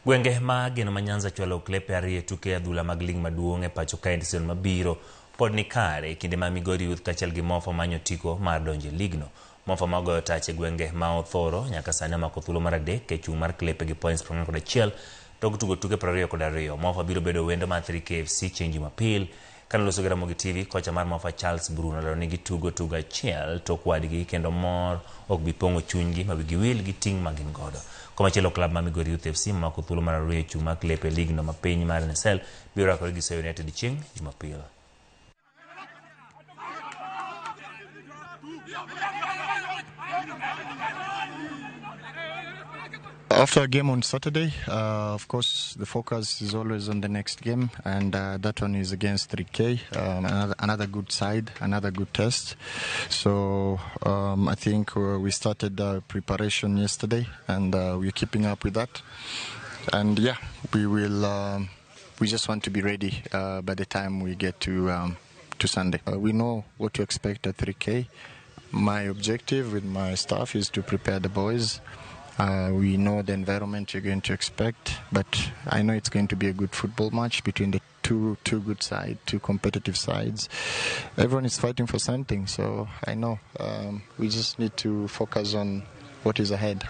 Gwenge ma geno ma Nyanza chwalo klepe ariyo e tuke adhula mag lig maduong' e pacho kae season mabiro pod ni kare e kinde ma Migori Youth kaachiel gi Mofa manyo otiko mar donjo e ligno. Mofa ma ogoyo tach e gwenge ma Othoro nyaka sani omako thuolo mar adek e chung' mar klepe gi points 41 tok tugo tuke 22. Mofa biro bedo wendo mar 3KFC chieng' Jumapil. Kane oloso gi Ramogi TV, kocha mar Mofa Charles Bruno olero ni gitugo tugo achiel tok wadgi kendo mor ok bi pong'o chunygi ma wigi wil gi ting' ma gin godo. Komachielo klab ma Migori Youth FC momako thuolo mar ariyo e chung' mar klepe e ligno ma piny mar NSL biro rakore gi Soy United chieng' Jumapil. After a game on Saturday, of course, the focus is always on the next game, and that one is against 3K, another good side, another good test. So I think we started preparation yesterday, and we're keeping up with that. And yeah, we will. We just want to be ready by the time we get to Sunday. We know what to expect at 3K. My objective with my staff is to prepare the boys. We know the environment you're going to expect, but I know it's going to be a good football match between the two good sides, two competitive sides. Everyone is fighting for something, so I know we just need to focus on what is ahead.